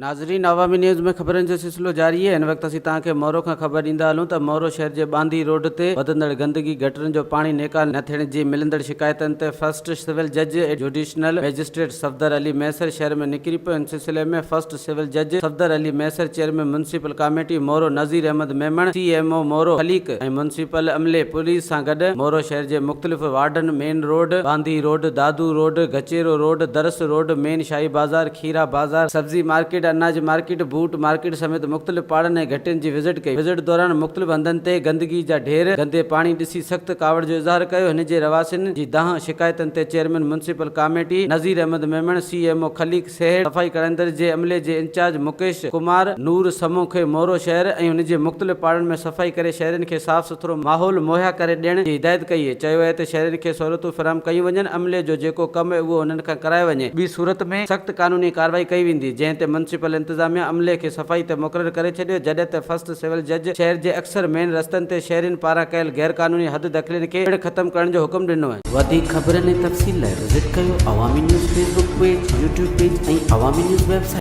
ناظرين عوامي نيوز ۾ خبرن جو سلسلو جاري آهي هن وقت اسين توهان کي مورو کان خبر ڏيندا هلون ته مورو شهر جي ٻانڌي روڊ تي وڌندڙ گندگي گٽرن جو پاڻي نيڪال نه ٿيڻ جي ملندڙ شڪايتن تي فرسٽ سول جج جوڊيشنل مئجسٽريٽ صفدر علي مهيسر شهر ۾ نڪري پيو ان سلسلي ۾ فرسٽ سول جج Safdar Ali Mahesar chairman municipal committee Moro Nazir Ahmed Memon C M O Moro Khaliq ۽ municipal عملي پوليس سان گڏ مورو شهر جي مختلف وارڊن main road, Bandhi road, Dadu road, Gachero road, Dars road, main Shahi Bazaar, Khera Bazaar, سبزي market, اناج مارڪيٽ، بوٽ مارڪيٽ سميت مختلف پاڙن ۽ گهٽين جي وزٽ ڪئي. وزٽ دوران مختلف هنڌن تي گندگي جا ڍير، گندي پاڻي ڏسي سخت ڪاوڙ جو اظهار ڪيو. هن جي رهواسين جي دانهن شڪايتن تي chairman municipal committee Nazir Ahmed Memon, C M O Khaliq Sehar, صفائي ڪرائيندڙ جي عملي جي انچارج مڪيش ڪمار، نور سمون کي مورو شهر ۽ ان جي مختلف پاڙن ۾ صفائي ڪري شهرين کي صاف سٿرو ماحول مهيا ڪري ڏيڻ جي هدايت ڪئي. چيو آهي ته شهرين کي سهولتون فراهم ڪيون وڃن، عملي جو جيڪو ڪم اهي اهو انهن کان ڪرايو وڃي، ٻي صورت ۾ سخت قانوني ڪارروائي ڪئي ويندي، جنهن تي ميونسپل انتظاميا عملي کي صفائي تي مقرر ڪري ڇڏيو، جڏهن ته فرسٽ سول جج شهر جي اڪثر مين رستن تي شهرين پاران ڪيل غيرقانوني حد دخلين کي پڻ ختم ڪرڻ جو حڪم ڏنو. وڌيڪ خبرن ۽ تفصيل لاء وزٽ ڪيو Awami news Facebook page, YouTube page ۽ Awami news website.